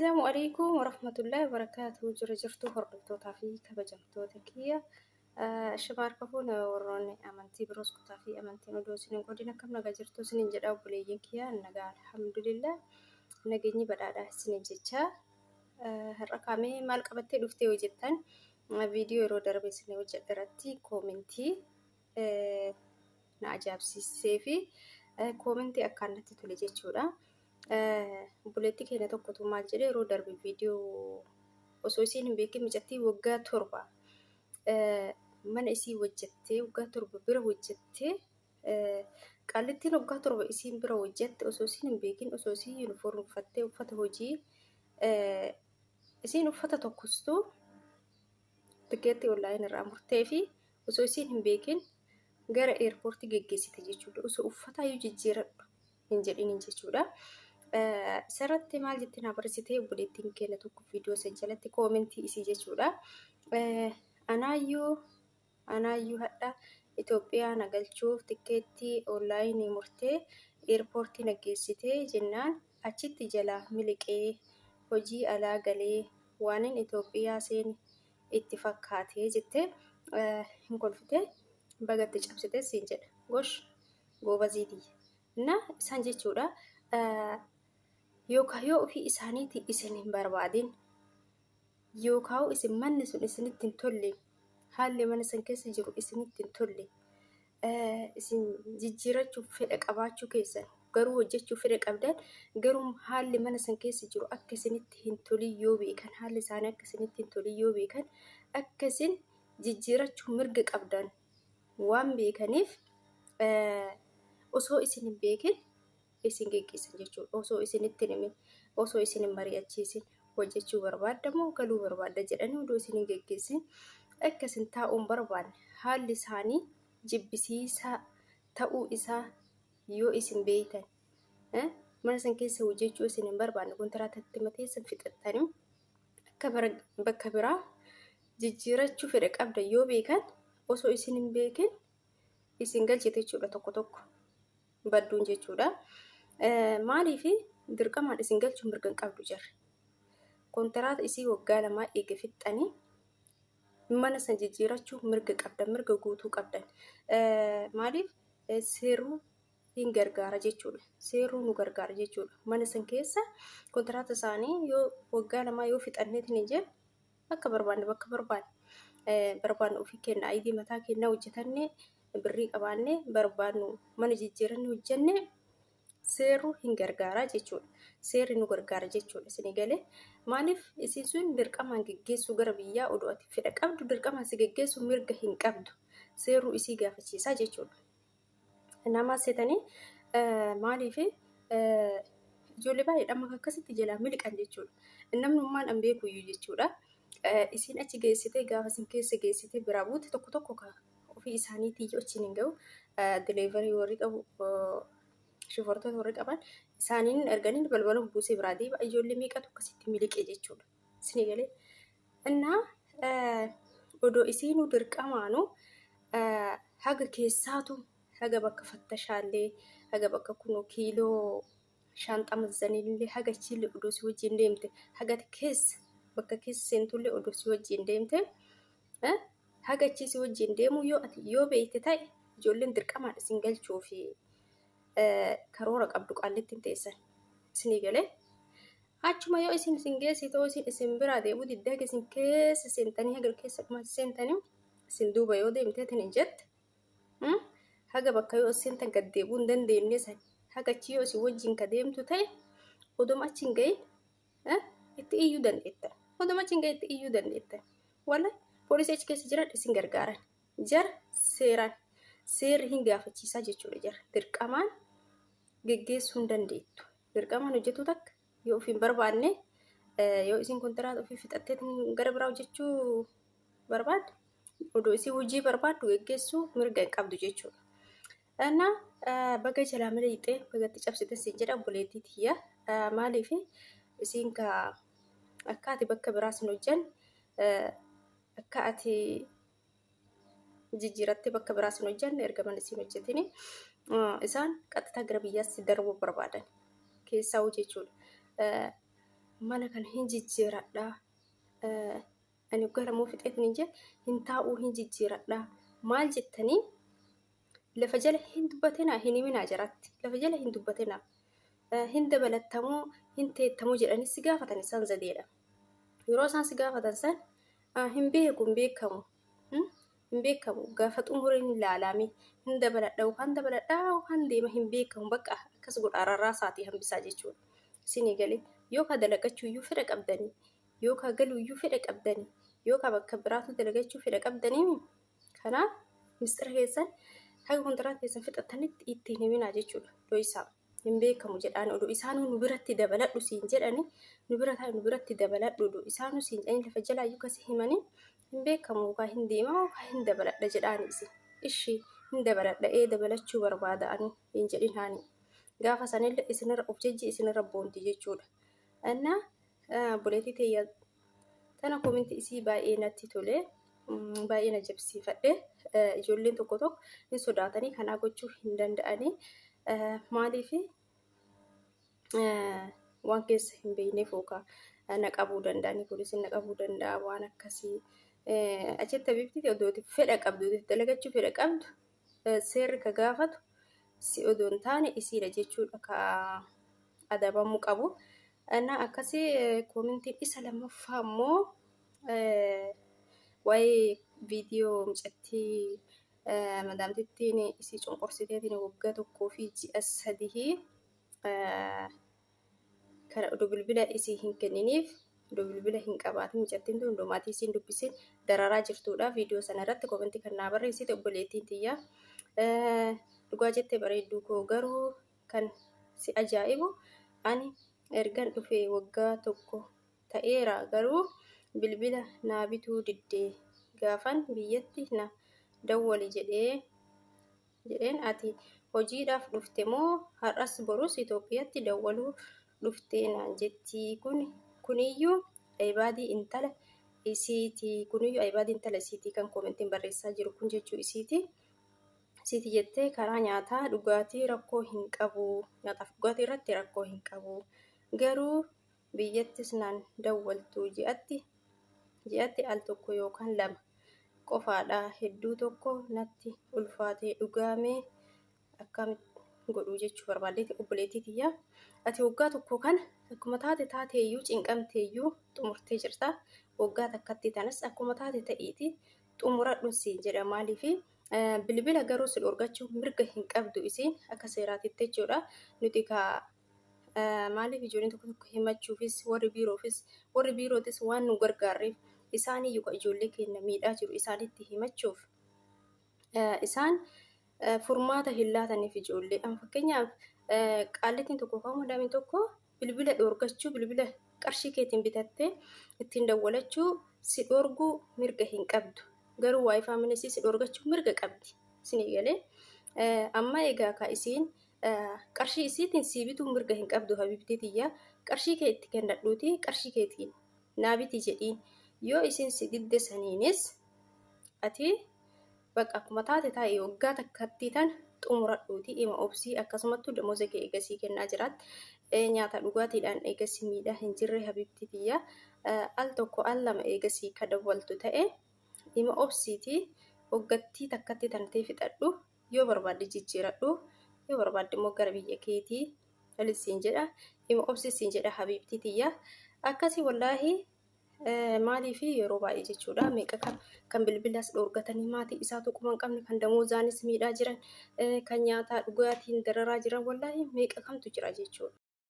Assalaamu alaikum warahmatullahi wabarakaatuh. Jira jirtu hordoftootaa fi kabajamtoota kiyya. Shabaar kafuun warroonni amantii biroos kutaa fi amantiin odoo isin hin godin akkam nagaa jirtu isiniin jedha obboleeyyiin kiyya nagaa alhamdulillah nageenyi badhaadhaa isiniin jecha. Har'a kaamee maal qabattee dhuftee yoo jettan viidiyoo yeroo darbe isin hojjedhe irratti koomentii na ajaa'ibsiisee fi koomentii akkaan natti tole jechuudha. Obboleettii keenya tokkotu maal jedhee yeroo darbe viidiyoo osoo isiin hin beekin mucattii waggaa 7 mana isii hojjettee waggaa 7 bira hojjettee qaallittiin waggaa 7 isiin bira hojjette osoo isiin hin beekin osoo isiin yuunifoormii uffattee uffata hojii isiin uffata tokkostuu tikeettii onlaayinii irraa murtee fi osoo isiin hin beekin gara eerpoortii geggeessite jechuudha. Osoo uffataayyuu jijjiiradhu hin jedhiniin jechuudha. Isarratti maal jettee naa barreessitee obboleettiin keenya tokko viidiyoo san jalatti koomentii isii jechuudha. Anaayyuu anaayyuu hadha Itoophiyaa na galchuuf tikkeettii onlaayinii murtee eerpoortii na geessitee jennaan achitti jalaa miliqee hojii alaa galee waanin Itoophiyaa seene itti fakkaate jettee hin kolfite baga itti cabsite siin jedha gosh goobazii tiyya. Na isaan jechuudha yookaan yoo ofii isaaniitii isin hin barbaadin yookaan isin manni sun isinitti hin tolle haalli mana san keessa jiru isinitti hin tolle isin jijjiirachuuf fedha qabaachuu keessan garuu hojjechuuf fedha qabdan garuu haalli mana san keessa jiru akka isinitti hin tolin yoo beekan haalli isaanii akka isinitti hin tolin yoo beekan akka isin jijjiirachuu mirga qabdan waan beekaniif osoo isin hin beekin isin geggeessan jechuudha. Osoo isinitti hin himin, osoo isin hin mari'achiisin hojjechuu barbaadda moo galuu barbaadda jedhanii odoo isin hin geggeessin akka isin taa'uu hin barbaanne haalli isaanii jibbisiisaa ta'uu isaa yoo isin beektan mana san keessa hojjechuu isin hin barbaanne kontiraatatti mateessan fixattanii akka bakka biraa jijjiirachuu fedha qabda yoo beekan osoo isin hin beekin isin galchite jechuudha tokko tokko. Badduun jechuudha. Maaliif dirqamaan isin galchuun mirga hin qabdu jarri. Kontiraata isii waggaa lamaa eega fixxanii mana san jijjiirachuu mirga qabdan, mirga guutuu qabdan. Maaliif seerruu hin gargaara jechuudha. Seerruu nu gargaara jechuudha. Mana san keessa kontiraata isaanii yoo waggaa lamaa yoo fixanneetiin hin jenne akka barbaanne bakka barbaanne barbaanne ofii kenna ayidii mataa kennaa hojjetannee birrii qabaanne barbaannu mana jijjiiranne hojjenne seerru hin gargaara jechuudha. Seerri nu gargaara jechuudha. Isin galee maaliif isin sun dirqamaan geggeessuu gara biyyaa odoo ati fedha qabdu dirqamaan si geggeessuu mirga hin qabdu. Seerru isii gaafachiisaa jechuudha. Nama seetanii maaliif ijoollee baay'eedha amma akkasitti jalaa miliqan jechuudha. Namnummaan an beekuyyuu jechuudha. Isiin achi geessitee gaafa isin keessa geessitee biraa buute tokko tokko ofii isaaniitii achiin hin gahu. Dileevarii warri qabu shofartoota warri qaban isaaniin erganii balbala buusee biraa deema. Ijoollee meeqatu akkasitti miliqe jechuudha. Isinii galee. Innaa odoo isiinuu dirqamaanuu haga keessaatu haga bakka fattashaallee haga bakka kunoo kiiloo shaanxaa mazzaniillee haga achiillee odoo si wajjin deemte haga keessa bakka keessa seentullee odoo si wajjin deemte haga achii si wajjin deemuu yoo ati yoo beekte ta'e ijoolleen dirqamaan isin galchuu fi karoora qabdu qaallittiin teessan isinii galee. Achuma yoo isin isin geessite yoo isin isin biraa deebi'uu didde haga isin keessa seentanii haga keessa dhumaa seentanii isin duuba yoo deemteetiin hin jette haga bakka yoo seentan gad deebi'uu hin dandeenye san haga achi yoo isin wajjin ka deemtu ta'e odoma achi hin gahin itti iyyuu dandeettan. Odoma achi hin gahin itti iyyuu dandeettan. Wala poolisii achi keessa jiran isin gargaaran. Jara seeraan seerri hin gaafachiisaa jechuudha jara dirqamaan geggeessuu hin dandeettu. Dirqamaan hojjetuu takka yoo ofii hin barbaanne yoo isin kontiraata ofii fixattee gara biraa hojjechuu barbaadde odoo isii hojii barbaaddu geggeessuu mirga hin qabdu jechuudha. Innaa baga jalaa miliqxee bagatti cabsite siin jedha obboleettii tiyya. Maaliif isiin ka akka ati bakka biraa sin hojjanne akka ati jijjiirattee bakka biraa sin hojjanne erga mana siin hojjetini isaan qaxxitaa gara biyyaatti si darbuu barbaadan keessaa jechuudha. Mana kana hin jijjiiradhaa, ani waggaa lamoo fixeetiin hin jedhe hin taa'uu, hin jijjiiradhaa maal jettanii lafa jala hin dubbatinaa, hin himinaa jaratti. Lafa jala hin dubbatinaa. Hin dabalattamoo hin teettamoo jedhanii si gaafatan isaan zadeedha. Yeroo isaan si gaafatan san hin beeku, hin beekamu. Hin beekamu, gaafa xumureen ilaalaame hin dabaladha yookaan dabaladha yookaan deema, hin beekamu, bakka akkas godha, rarraasaatii hambisaa jechuudha. Isinii galee? Yookaan dalagachuu iyyuu fedha qabdanii, yookaan galuu iyyuu fedha qabdanii, yookaan bakka biraatu dalagachuu fedha qabdanii, kanaaf mistira keessan haga kontiraata keessan fixatanitti ittiin himinaa jechuudha. Dho'isaa hin beekamu jedhaan oduu isaanuu nu biratti dabaladhu siin jedhani, nu bira taa'e nu biratti dabaladhu oduu isaanuu siin jedhanii lafa jalaa iyyuu kasi himanii, hin beekamu yookaan hin deema yookaan hin dabaladha jedhaani isin. Ishii hin dabaladha, ee dabalachuu barbaada ani hin jedhin haani. Gaafa sanillee isinirra of jejji, isinirra boonti jechuudha. Innaa obboleettii teeyya tana comment isii baay'ee natti tole. Baay'ee na jabsiifadhe. Ijoolleen tokko tokko hin sodaatanii kanaa gochuu hin danda'anii. Maaliif? Waan keessa hin beekneef yookaan na qabuu danda'anii, poolisiin na qabuu danda'a, waan akkasii. Achitti habibti odooti fedha qabdu, dalagachuu fedha qabdu, seerri ka gaafatu si odoo hin taane isiidha jechuudha ka adabamuu qabu. Innaa akkasii. Commentiin isa lammaffaa immoo waa'ee viidiyoo mucattii madaamtittiin isii cunqursiteetiin waggaa 1 fi ji'a 3 kana oduu bilbila isii hin kenniniif, oduu bilbila hin qabaatin, mucattiin tun oduu maatii isiin dubbisin dararaa jirtudha. Viidiyoo sana irratti comment kan naa barreessite obboleettiin tiyya. Dhugaa jettee bareedduu koo, garuu kan si ajaa'ibu ani ergan dhufee waggaa 1 ta'eera, garuu bilbila naa bituu diddee. Gaafan biyyatti na dawwali jedhee jedheen, ati hojiidhaaf dhufte moo har'as borus Itoophiyaatti dawwaluu dhuftee naan jetti. Kun kuniyyuu aybaadii intala isiiti, kuniyyuu aybaadii intala isiiti kan commentiin barreessaa jiru kun jechuu isiiti. Isiiti jettee karaa nyaataa dhugaatii rakkoo hin qabu, nyaataaf dhugaatii irratti rakkoo hin qabu, garuu biyyattis naan dawwaltu, ji'atti ji'atti al tokko yookaan lama qofaadha. Hedduu tokko natti ulfaate dhugaamee akkamitti godhuu jechuu barbaaddeeti obboleettii tiyya. Ati waggaa 1 kana akkuma taate taateeyyuu cinqamteeyyuu xumurtee jirta. Waggaa takkatti tanas akkuma taate ta'iiti xumuradhu siin jedha. Maaliifi? Bilbila garuu si dhorgachuu mirga hin qabdu isiin akka seeraatitti jechuudha. Nuti ka maaliif ijoolleen tokko tokko himachuufis warri biiroofis warri biirootis waan nu gargaarreef, isaaniyyuu ka ijoollee keenya miidhaa jiru isaanitti himachuuf isaan furmaata hin laataniif ijoollee. Amma fakkeenyaaf qaallittiin tokko yookaan madaamiin tokko bilbila dhorgachuu, bilbila qarshii keetiin bitattee ittiin dawwalachuu si dhorguu mirga hin qabdu. Garuu WiFi mana isii si dhorgachuu mirga qabdi. Isinii galee? Amma egaa ka isiin qarshii isiitiin sii bituu mirga hin qabdu, habibtii tiyya. Qarshii kee itti kennadhuuti qarshii keetiin naa biti jedhiin. Yoo isiin si didde saniinis ati bakka akkuma taate taa'e waggaa takkattii tan xumuradhuuti ima obsii. Akkasumattuu damooza kee eegasii kennaa jiraatti. Nyaata dhugaatiidhaan eegasii miidhaa hin jirre, habibtii tiyya. Al tokko al lama eegasii ka dawwaltu ta'e ima obsiitii waggattii takkatti tan ta'e fixadhu. Yoo barbaadde jijjiiradhu, yoo barbaadde immoo gara biyya keetii siin jedha. Ima obsi siin jedha, habibtii tiyya. Akkasii wallaahi. Maaliif? Yeroo baay'ee jechuudha meeqa kan bilbilas dhoorgatanii maatii isaa tuquma hin qabne, kan damoozaanis miidhaa jiran, kan nyaataa dhugaatiin dararaa jiran, wallaahi meeqa kamtu jira jechuudha.